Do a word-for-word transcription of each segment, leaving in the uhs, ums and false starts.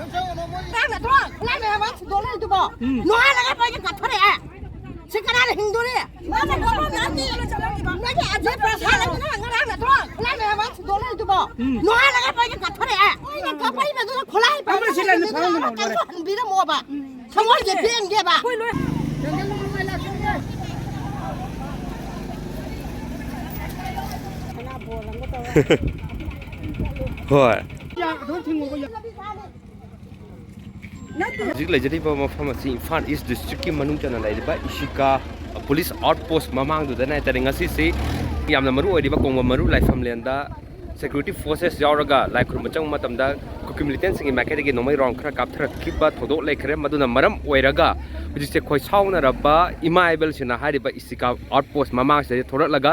ꯅꯪ ꯅꯠꯇ꯭ꯔꯣ? ꯈꯨꯠꯂꯥꯏ ꯃꯌꯥꯝ ꯑꯃ ꯊꯤꯟꯗꯣꯛ ꯂꯩꯗꯨꯕꯣ? ꯎꯝ꯫ ꯅꯣꯡꯉꯥꯜꯂꯒ ꯃꯣꯏꯒ ꯀꯥꯞꯊꯔꯛꯑꯦ꯫ ꯁꯤ ꯀꯅꯥꯅ ꯍꯤꯡꯗꯣꯔꯤ? ꯃꯥꯅ ꯀꯣꯠꯄ ꯅꯠꯇꯦ꯫ ꯅꯪꯒꯤ ꯑꯖꯦ ꯄ꯭ꯔꯁꯥꯗ ꯅꯪ ꯉꯔꯥꯡ ꯅꯠꯇ꯭ꯔꯣ? ꯈꯨꯠꯂꯥꯏ ꯃꯌꯥꯝ ꯑꯃ ꯊꯤꯟꯗꯣꯛ ꯂꯩꯗꯨꯕꯣ? ꯎꯝ꯫ ꯅꯣꯡꯉꯥꯜꯂꯒ ꯃꯣꯏꯒ ꯀꯥꯞꯊꯔꯛꯑꯦ꯫ ꯃꯣꯏꯅ ꯀꯥꯞꯄꯛꯏꯕꯗꯨꯅ ꯈꯨꯠꯂꯥꯏ ꯑꯃ ꯁꯤꯜꯂꯅꯤ, ꯐꯥꯎꯅ ꯂꯣꯏꯔꯦ꯫ ꯀꯩꯁꯨ ꯍꯟꯕꯤꯔꯝꯃꯣꯕ꯫ ꯎꯝ꯫ ꯊꯃꯣꯏꯁꯦ ꯄꯦꯟꯒꯦꯕ꯫ ꯑꯩꯈꯣꯏ ꯂꯣꯏ ꯍꯣꯏ꯫ ꯍꯧꯖꯤꯛ ꯂꯩꯖꯔꯤꯕ ꯃꯐꯝ ꯑꯁꯤ ꯏꯝꯐꯥꯜ ꯏꯁ ꯗꯤꯁꯇ꯭ꯔꯤꯛꯀꯤ ꯃꯅꯨꯡ ꯆꯟꯅ ꯂꯩꯔꯤꯕ ꯏꯁꯤꯀꯥ ꯄꯨꯂꯤꯁ ꯑꯥꯎꯠ ꯄꯣꯁ ꯃꯃꯥꯡꯗꯨꯗꯅ ꯍꯥꯏꯇꯥꯔꯦ꯫ ꯉꯁꯤꯁꯤ ꯌꯥꯝꯅ ꯃꯔꯨ ꯑꯣꯏꯔꯤꯕ ꯀꯣꯡꯕ ꯃꯔꯨ ꯂꯥꯏꯐꯝꯂꯦꯟꯗ ꯁꯦꯀ꯭ꯌꯨꯔꯤꯇꯤ ꯐꯣꯔꯁꯦꯁ ꯌꯥꯎꯔꯒ ꯂꯥꯏ ꯈꯨꯔꯨꯝꯕ ꯆꯪꯕ ꯃꯇꯝꯗ ꯀꯨꯀꯤ ꯃꯤꯂꯤꯇꯦꯟꯁꯤꯡꯒꯤ ꯃꯥꯏꯀꯩꯗꯒꯤ ꯅꯣꯡꯃꯩ ꯔꯥꯎꯟ ꯈꯔ ꯀꯥꯞꯊꯔꯛꯈꯤꯕ ꯊꯧꯗꯣꯛ ꯂꯩꯈ꯭ꯔꯦ꯫ ꯃꯗꯨꯅ ꯃꯔꯝ ꯑꯣꯏꯔꯒ ꯍꯧꯖꯤꯛꯁꯦ ꯈꯣꯏꯁꯥꯎꯅꯔꯕ ꯏꯃꯥ ꯏꯕꯦꯜꯁꯤꯡꯅ ꯍꯥꯏꯔꯤꯕ ꯏꯁꯤꯀꯥ ꯑꯥꯎꯠ ꯄꯣꯁ ꯃꯃꯥꯡꯁꯤꯗ ꯊꯣꯔꯛꯂꯒ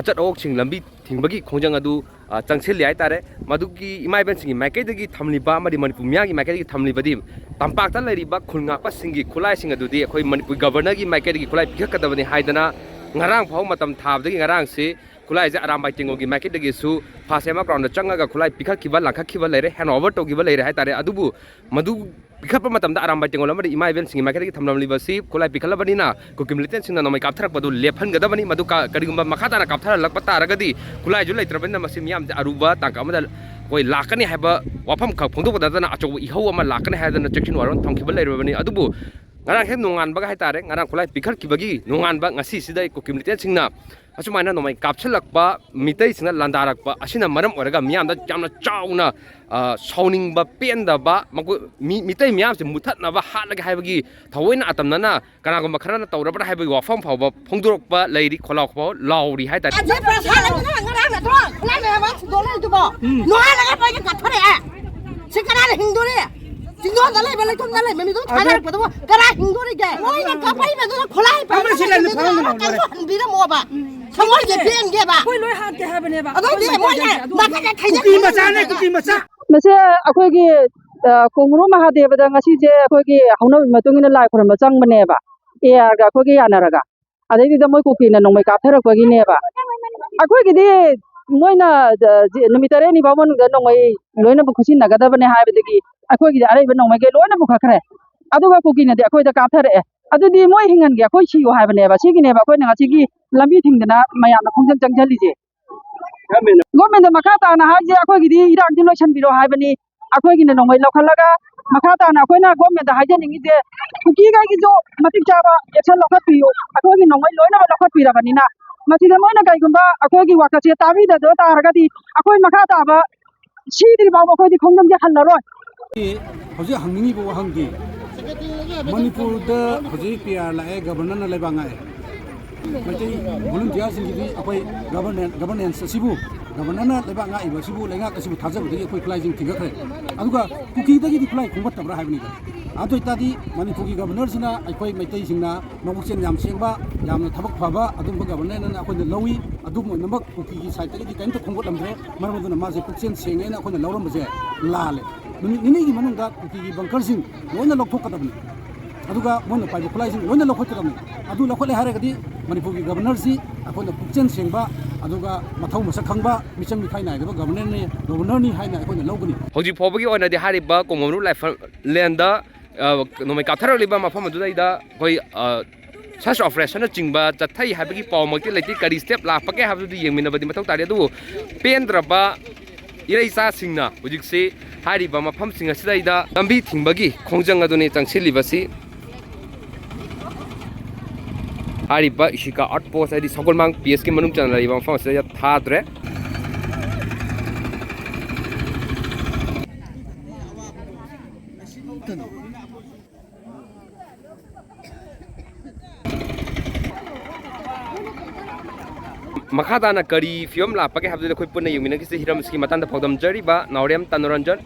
ꯑꯆꯠ ꯑꯋꯣꯛꯁꯤꯡ ꯂꯝꯕꯤ ꯊꯤꯡꯕꯒꯤ ꯈꯣꯡꯖꯪ ꯑꯗꯨ, ꯑ, ꯆꯪꯁꯤꯜꯂꯤ ꯍꯥꯏꯇꯥꯔꯦ꯫ ꯃꯗꯨꯒꯤ ꯏꯃꯥ ꯏꯕꯦꯜꯁꯤꯡꯒꯤ ꯃꯥꯏꯀꯩꯗꯒꯤ ꯊꯝꯂꯤꯕ ꯑꯃꯗꯤ ꯃꯅꯤꯄꯨꯔ ꯃꯤꯌꯥꯝꯒꯤ ꯃꯥꯏꯀꯩꯗꯒꯤ ꯊꯝꯂꯤꯕꯗꯤ ꯇꯝꯄꯥꯛꯇ ꯂꯩꯔꯤꯕ ꯈꯨꯜ ꯉꯥꯛꯄꯁꯤꯡꯒꯤ ꯈꯨꯠꯂꯥꯏꯁꯤꯡ ꯑꯗꯨꯗꯤ ꯑꯩꯈꯣꯏ ꯃꯅꯤꯄꯨꯔ ꯒꯕꯔꯅꯔꯒꯤ ꯃꯥꯏꯀꯩꯗꯒꯤ ꯈꯨꯠꯂꯥꯏ ꯄꯤꯈꯠꯀꯗꯕꯅꯤ ꯍꯥꯏꯗꯅ ꯉꯔꯥꯡ ꯐꯥꯎ ꯃꯇꯝ ꯊꯥꯕꯗꯒꯤ ꯉꯔꯥꯡꯁꯤ ꯈꯨꯠꯂꯥꯏꯁꯦ ꯑꯔꯥꯝꯕꯥꯏ ꯇꯦꯡꯒꯣꯜꯒꯤ ꯃꯥꯏꯀꯩꯗꯒꯤꯁꯨ ꯐꯥꯁ ꯑꯦꯝ ꯑꯥꯔ ꯒ꯭ꯔꯥꯎꯟꯗ ꯆꯪꯉꯒ ꯈꯨꯠꯂꯥꯏ ꯄꯤꯈꯠꯈꯤꯕ, ꯂꯪꯈꯠꯈꯤꯕ ꯂꯩꯔꯦ, ꯍꯦꯟ ꯑꯣꯚꯔ ꯇꯧꯈꯤꯕ ꯂꯩꯔꯦ ꯍꯥꯏꯇꯥꯔꯦ꯫ ꯑꯗꯨꯕꯨ ꯃꯗꯨ ꯄꯤꯈꯠꯄ ꯃꯇꯝꯗ ꯑꯔꯥꯝꯕꯥꯏ ꯇꯦꯡꯒꯣꯜ ꯑꯃꯗꯤ ꯏꯃꯥ ꯏꯕꯦꯜꯁꯤꯡꯒꯤ ꯃꯥꯏꯀꯩꯗꯒꯤ ꯊꯝꯂꯝꯂꯤꯕꯁꯤ ꯈꯨꯠꯂꯥꯏ ꯄꯤꯈꯠꯂꯕꯅꯤꯅ ꯀꯨꯀꯤ ꯃꯤꯂꯤꯇꯦꯟꯁꯤꯡꯅ ꯅꯣꯡꯃꯩ ꯀꯥꯞꯊꯔꯛꯄꯗꯨ ꯂꯦꯞꯍꯟꯒꯗꯕꯅꯤ꯫ ꯃꯗꯨ ꯀ-, ꯀꯔꯤꯒꯨꯝꯕ ꯃꯈꯥ ꯇꯥꯅ ꯀꯥꯞꯊꯔꯛꯂꯛꯄ ꯇꯥꯔꯒꯗꯤ ꯈꯨꯠꯂꯥꯏꯁꯨ ꯂꯩꯇ꯭ꯔꯕꯅꯤꯅ ꯃꯁꯤ ꯃꯤꯌꯥꯝꯁꯦ ꯑꯔꯨꯕ ꯇꯥꯡꯀꯛ ꯑꯃꯗ ꯑꯩꯈꯣꯏ ꯂꯥꯛꯀꯅꯤ ꯍꯥꯏꯕ ꯋꯥꯐꯝ ꯈꯛ ꯐꯣꯡꯗꯣꯛꯄꯗ ꯅꯠꯇꯅ ꯑꯆꯧꯕ ꯏꯍꯧ ꯑꯃ ꯂꯥꯛꯀꯅꯤ ꯍꯥꯏꯗꯅ ꯆꯦꯛꯁꯤꯟ ꯋꯥꯔꯣꯜ ꯊꯝꯈꯤꯕ ꯂꯩꯔꯕꯅꯤ꯫ ꯑꯗꯨꯕꯨ ꯉꯔꯥꯡ ꯍꯦꯛ ꯅꯣꯡꯉꯥꯟꯕꯒ ꯍꯥꯏꯇꯥꯔꯦ, ꯉꯔꯥꯡ ꯈꯨꯠꯂꯥꯏ ꯄꯤꯈꯠꯈꯤꯕꯒꯤ ꯅꯣꯡꯉꯥꯟꯕ ꯉꯁꯤꯁꯤꯗ ꯀꯨꯀꯤ ꯃꯤꯂꯤꯇꯦꯟꯁꯤꯡꯅ ꯑꯁꯨꯃꯥꯏꯅ ꯅꯣꯡꯃꯩ ꯀꯥꯞꯁꯤꯜꯂꯛꯄ ꯃꯤꯇꯩꯁꯤꯡꯅ ꯂꯥꯟꯗꯥꯔꯛꯄ ꯑꯁꯤꯅ ꯃꯔꯝ ꯑꯣꯏꯔꯒ ꯃꯤꯌꯥꯝꯗ ꯌꯥꯝꯅ ꯆꯥꯎꯅ, ꯑ, ꯁꯥꯎꯅꯤꯡꯕ, ꯄꯦꯟꯗꯕ, ꯃꯈꯣꯏ ꯃꯤ-, ꯃꯤꯇꯩ ꯃꯤꯌꯥꯝꯁꯦ ꯃꯨꯊꯠꯅꯕ, ꯍꯥꯠꯂꯒꯦ ꯍꯥꯏꯕꯒꯤ ꯊꯑꯣꯏꯅ ꯑꯇꯝꯅꯅ ꯀꯅꯥꯒꯨꯝꯕ ꯈꯔꯅ ꯇꯧꯔꯕ꯭ꯔꯥ ꯍꯥꯏꯕꯒꯤ ꯋꯥꯐꯝ ꯐꯥꯎꯕ ꯐꯣꯡꯗꯣꯔꯛꯄ ꯂꯩꯔꯤ, ꯈꯣꯜꯂꯥꯎ ꯈꯣꯜꯂꯥꯎ ꯂꯥꯎꯔꯤ ꯍꯥꯏꯇꯥꯔꯦ꯫ ꯑꯖꯦ ꯄ꯭ꯔꯁꯥꯗ ꯅꯪ ꯉꯔꯥꯡ ꯅꯠꯇ꯭ꯔꯣ? ꯈꯨꯠꯂꯥꯏ ꯃꯌꯥꯝ ꯑꯃ ꯊꯤꯟꯗꯣꯛ ꯂꯩꯗꯨꯕꯣ? ꯎꯝ꯫ ꯅꯣꯡꯉꯥꯜꯂꯒ ꯃꯣꯏꯒ ꯀꯥꯞꯊꯔꯛꯑꯦ꯫ ꯁꯤ ꯀꯅꯥꯅ ꯍꯤꯡꯗꯣꯔꯤ? ꯆꯤꯡꯗꯣꯟꯗ ꯂꯩꯕ, ꯂꯩꯇꯣꯝꯗ ꯂꯩꯕ ꯃꯤꯗꯨ ꯑꯗꯨ ꯊꯥꯗꯔꯛꯄꯗꯕꯨ ꯀꯅꯥ ꯍꯤꯡꯗꯣꯔꯤꯒꯦ? ꯃꯣꯏꯅ ꯀꯥꯞꯄꯛꯏꯕꯗꯨꯅ ꯈꯨꯠꯂꯥꯏ ꯑꯃ ꯁꯤꯜꯂꯅꯤ, ꯐꯥꯎꯅ ꯂꯣꯏꯔꯦ꯫ ꯀꯩꯁꯨ ꯍꯟꯕꯤꯔꯝꯃꯣꯕ꯫ ꯎꯝ꯫ ꯊꯃꯣꯏꯁꯦ ꯄꯦꯟꯒꯦꯕ꯫ ꯑꯩꯈꯣꯏ ꯂꯣꯏ ꯍꯥꯠꯀꯦ ꯍꯥꯏꯕꯅꯦꯕ꯫ ꯑꯗꯨꯗꯤ ꯑꯩꯈꯣꯏ ꯃꯣꯏꯅ ꯂꯩꯖꯗꯦ꯫ ꯑꯗꯨ ꯅꯥꯀꯟꯗ ꯊꯩꯖꯤꯟ ꯀꯨꯀꯤ ꯃꯆꯥꯅꯦ, ꯊꯩꯖꯤꯟ ꯀꯨꯀꯤ ꯃꯆꯥ꯫ ꯃꯁꯦ ꯑꯩꯈꯣꯏꯒꯤ, ꯑ, ꯀꯣꯡꯒ꯭ꯔꯨ ꯃꯍꯥꯗꯦꯕꯗ ꯉꯁꯤꯁꯦ ꯑꯩꯈꯣꯏꯒꯤ ꯍꯧꯅꯕꯤ ꯃꯇꯨꯡ ꯏꯟꯅ ꯂꯥꯏ ꯈꯨꯔꯨꯝꯕ ꯆꯪꯕꯅꯦꯕ, ꯑꯦ ꯑꯥꯔꯒ ꯑꯩꯈꯣꯏꯒ ꯌꯥꯅꯔꯒ꯫ ꯑꯗꯩꯗꯨꯗ ꯃꯣꯏ ꯀꯨꯀꯤꯅ ꯅꯣꯡꯃꯩ ꯀꯥꯞꯊꯔꯛꯄꯒꯤꯅꯦꯕ꯫ ꯑꯩꯈꯣꯏꯒꯤꯗꯤ ꯃꯣꯏꯅ, ꯑ, ꯖꯤ-, ꯅꯨꯃꯤꯠ ꯇꯔꯦꯠꯅꯤ ꯐꯥꯎ ꯃꯅꯨꯡꯗ ꯅꯣꯡꯃꯩ ꯂꯣꯏꯅ ꯄꯨꯈꯠꯁꯤꯟꯅꯒꯗꯕꯅꯦ ꯍꯥꯏꯕꯗꯒꯤ ꯑꯩꯈꯣꯏꯒꯤꯗꯤ ꯑꯔꯩꯕ ꯅꯣꯡꯃꯩꯈꯩ ꯂꯣꯏꯅ ꯄꯨꯈꯠꯈ꯭ꯔꯦ꯫ ꯑꯗꯨꯒ ꯀꯨꯀꯤꯅꯗꯤ ꯑꯩꯈꯣꯏꯗ ꯀꯥꯞꯊꯔꯛꯑꯦ꯫ ꯑꯗꯨꯗꯤ ꯃꯣꯏ ꯍꯤꯡꯍꯟꯒꯦ, ꯑꯩꯈꯣꯏ ꯁꯤꯌꯣ ꯍꯥꯏꯕꯅꯦꯕ꯫ ꯁꯤꯒꯤꯅꯦꯕ ꯑꯩꯈꯣꯏꯅ ꯉꯁꯤꯒꯤ ꯂꯝꯕꯤ ꯊꯤꯡꯗꯅ ꯃꯌꯥꯝꯅ ꯈꯣꯡꯖꯪ ꯆꯪꯁꯤꯜꯂꯤꯁꯦ꯫ ꯒꯣꯔꯃꯦꯟꯗ ꯃꯈꯥ ꯇꯥꯅ ꯍꯥꯏꯁꯦ, ꯑꯩꯈꯣꯏꯒꯤꯗꯤ ꯏꯔꯥꯡꯁꯤ ꯂꯣꯏꯁꯤꯟꯕꯤꯔꯣ ꯍꯥꯏꯕꯅꯤ꯫ ꯑꯩꯈꯣꯏꯒꯤꯅ ꯅꯣꯡꯃꯩ ꯂꯧꯈꯠꯂꯒ ꯃꯈꯥ ꯇꯥꯅ ꯑꯩꯈꯣꯏꯅ ꯒꯣꯔꯃꯦꯟꯗ ꯍꯥꯏꯖꯅꯤꯡꯉꯤꯁꯦ, ꯀꯨꯀꯤꯈꯩꯒꯤꯁꯨ ꯃꯇꯤꯛ ꯆꯥꯕ action ꯂꯧꯈꯠꯄꯤꯌꯨ꯫ ꯑꯩꯈꯣꯏꯒꯤ ꯅꯣꯡꯃꯩ ꯂꯣꯏꯅꯃꯛ ꯂꯧꯈꯠꯄꯤꯔꯕꯅꯤꯅ, ꯃꯁꯤꯗ ꯃꯣꯏꯅ ꯀꯩꯒꯨꯝꯕ ꯑꯩꯈꯣꯏꯒꯤ ꯋꯥꯀꯠꯁꯦ ꯇꯥꯕꯤꯗꯕ ꯇꯥꯔꯒꯗꯤ, ꯑꯩꯈꯣꯏ ꯃꯈꯥ ꯇꯥꯕ ꯁꯤꯗ꯭ꯔꯤ ꯐꯥꯎꯕ ꯑꯩꯈꯣꯏꯗꯤ ꯈꯣꯡꯖꯪꯁꯦ ꯍꯜꯂꯔꯣꯏ꯫ ꯍꯧꯖꯤꯛ ꯍꯪꯅꯤꯡꯉꯤꯕ ꯋꯥꯍꯪꯗꯤ, ꯃꯅꯤꯄꯨꯔꯗ ꯍꯧꯖꯤꯛ P R ꯂꯥꯛꯑꯦ, ꯒꯕꯔꯅꯔꯅ ꯂꯩꯕꯥꯛ ꯉꯥꯛꯑꯦ꯫ ꯃꯩꯇꯩ ꯚꯣꯂꯨꯟꯇꯤꯌꯥꯔꯁꯤꯡꯒꯤꯗꯤ ꯑꯩꯈꯣꯏ ꯒꯕꯔꯅꯦꯟ-, ꯒꯕꯔꯅꯦꯟꯁ ꯑꯁꯤꯕꯨ, ꯒꯕꯔꯅꯔꯅ ꯂꯩꯕꯥꯛ ꯉꯥꯛꯏꯕ ꯑꯁꯤꯕꯨ, ꯂꯩꯉꯥꯛ ꯑꯁꯤꯕꯨ ꯊꯥꯖꯕꯗꯒꯤ ꯑꯩꯈꯣꯏ ꯈꯨꯠꯂꯥꯏꯁꯤꯡ ꯊꯤꯟꯒꯠꯈ꯭ꯔꯦ꯫ ꯑꯗꯨꯒ ꯀꯨꯀꯤꯗꯒꯤꯗꯤ ꯈꯨꯠꯂꯥꯏ ꯈꯣꯝꯒꯠꯇꯕ꯭ꯔꯥ ꯍꯥꯏꯕꯅꯤꯗ꯫ ꯑꯗꯨ ꯑꯣꯏꯇꯥꯔꯗꯤ ꯃꯅꯤꯄꯨꯔꯒꯤ ꯒꯕꯔꯅꯔꯁꯤꯅ ꯑꯩꯈꯣꯏ ꯃꯩꯇꯩꯁꯤꯡꯅ ꯃꯕꯨꯛꯆꯦꯜ ꯌꯥꯝ ꯁꯦꯡꯕ, ꯌꯥꯝꯅ ꯊꯕꯛ ꯐꯕ ꯑꯗꯨꯒꯨꯝꯕ ꯒꯕꯔꯅꯔꯅ ꯑꯩꯈꯣꯏꯅ ꯂꯧꯏ꯫ ꯑꯗꯨꯕꯨ ꯑꯣꯏꯅꯃꯛ ꯀꯨꯀꯤꯒꯤ ꯁꯥꯏꯠꯇꯒꯤꯗꯤ ꯀꯔꯤꯝꯇ ꯈꯣꯝꯒꯠꯂꯝꯗ꯭ꯔꯦ꯫ ꯃꯔꯝ ꯑꯗꯨꯅ ꯃꯥꯁꯦ ꯄꯨꯛꯆꯦꯜ ꯁꯦꯡꯉꯦꯅ ꯑꯩꯈꯣꯏꯅ ꯂꯧꯔꯝꯕꯁꯦ ꯂꯥꯜꯂꯦ꯫ ꯅꯨꯃꯤꯠ ꯅꯤꯅꯤꯒꯤ ꯃꯅꯨꯡꯗ ꯀꯨꯀꯤꯒꯤ ꯕꯪꯀꯔꯁꯤꯡ ꯂꯣꯏꯅ ꯂꯧꯊꯣꯛꯀꯗꯕꯅꯤ꯫ ꯑꯗꯨꯒ ꯃꯣꯏꯅ ꯄꯥꯏꯕ ꯈꯨꯠꯂꯥꯏꯁꯤꯡ ꯂꯣꯏꯅ ꯂꯧꯈꯠꯀꯗꯕꯅꯤ꯫ ꯑꯗꯨ ꯂꯧꯈꯠꯂꯦ ꯍꯥꯏꯔꯒꯗꯤ ꯃꯅꯤꯄꯨꯔꯒꯤ ꯒꯕꯔꯅꯔꯁꯤ ꯑꯩꯈꯣꯏꯅ ꯄꯨꯛꯆꯦꯜ ꯁꯦꯡꯕ, ꯑꯗꯨꯒ ꯃꯊꯧ ꯃꯁꯛ ꯈꯪꯕ, ꯃꯤꯆꯪ ꯃꯤꯈꯥꯏ ꯅꯥꯏꯗꯕ ꯒꯕꯔꯅꯔꯅꯤ, ꯒꯕꯔꯅꯔꯅꯤ ꯍꯥꯏꯅ ꯑꯩꯈꯣꯏꯅ ꯂꯧꯒꯅꯤ꯫ ꯍꯧꯖꯤꯛ ꯐꯥꯎꯕꯒꯤ ꯑꯣꯏꯅꯗꯤ ꯍꯥꯏꯔꯤꯕ ꯀꯣꯡꯕꯝ ꯂꯥꯏꯐꯝ ꯂꯦꯟꯗ, ꯑ, ꯅꯣꯡꯃꯩ ꯀꯥꯞꯊꯔꯛꯂꯤꯕ ꯃꯐꯝ ꯑꯗꯨꯗꯩꯗ ꯑꯩꯈꯣꯏ, ꯑ, search operationꯅꯆꯤꯡꯕ ꯆꯠꯊꯩ ꯍꯥꯏꯕꯒꯤ ꯄꯥꯎꯃꯛꯇꯤ ꯂꯩꯇꯦ꯫ ꯀꯔꯤ step ꯂꯥꯛꯄꯒꯦ ꯍꯥꯏꯕꯗꯨꯗꯤ ꯌꯦꯡꯃꯤꯟꯅꯕꯗꯤ ꯃꯊꯧ ꯇꯥꯔꯤ꯫ ꯑꯗꯨꯕꯨ ꯄꯦꯟꯗ꯭ꯔꯕ ꯏꯔꯩꯆꯥꯁꯤꯡꯅ ꯍꯧꯖꯤꯛꯁꯤ ꯍꯥꯏꯔꯤꯕ ꯃꯐꯝꯁꯤꯡ ꯑꯁꯤꯗꯩꯗ ꯂꯝꯕꯤ ꯊꯤꯡꯕꯒꯤ ꯈꯣꯡꯖꯪ ꯑꯗꯨꯅꯤ ꯆꯪꯁꯤꯜꯂꯤꯕꯁꯤ꯫ ꯍꯥꯏꯔꯤꯕ ꯏꯁꯤꯀꯥ outpost, ꯍꯥꯏꯗꯤ ꯁꯒꯣꯜꯃꯥꯡ P S ꯀꯤ ꯃꯅꯨꯡ ꯆꯟꯅ ꯂꯩꯔꯤꯕ ꯃꯐꯝ ꯑꯁꯤꯗ ꯊꯥꯗ꯭ꯔꯦ꯫ ꯃꯈꯥ ꯇꯥꯅ ꯀꯔꯤ ꯐꯤꯕꯝ ꯂꯥꯛꯄꯒꯦ ꯍꯥꯏꯕꯗꯨꯗꯤ ꯑꯩꯈꯣꯏ ꯄꯨꯟꯅ ꯌꯦꯡꯃꯤꯟꯅꯈꯤꯁꯤ꯫ ꯍꯤꯔꯝ ꯑꯁꯤꯒꯤ ꯃꯇꯥꯡꯗ ꯄꯥꯎꯗꯝꯖꯔꯤꯕ ꯅꯥꯎꯔꯦꯝ ꯇꯅꯨꯔꯟꯖꯟ꯫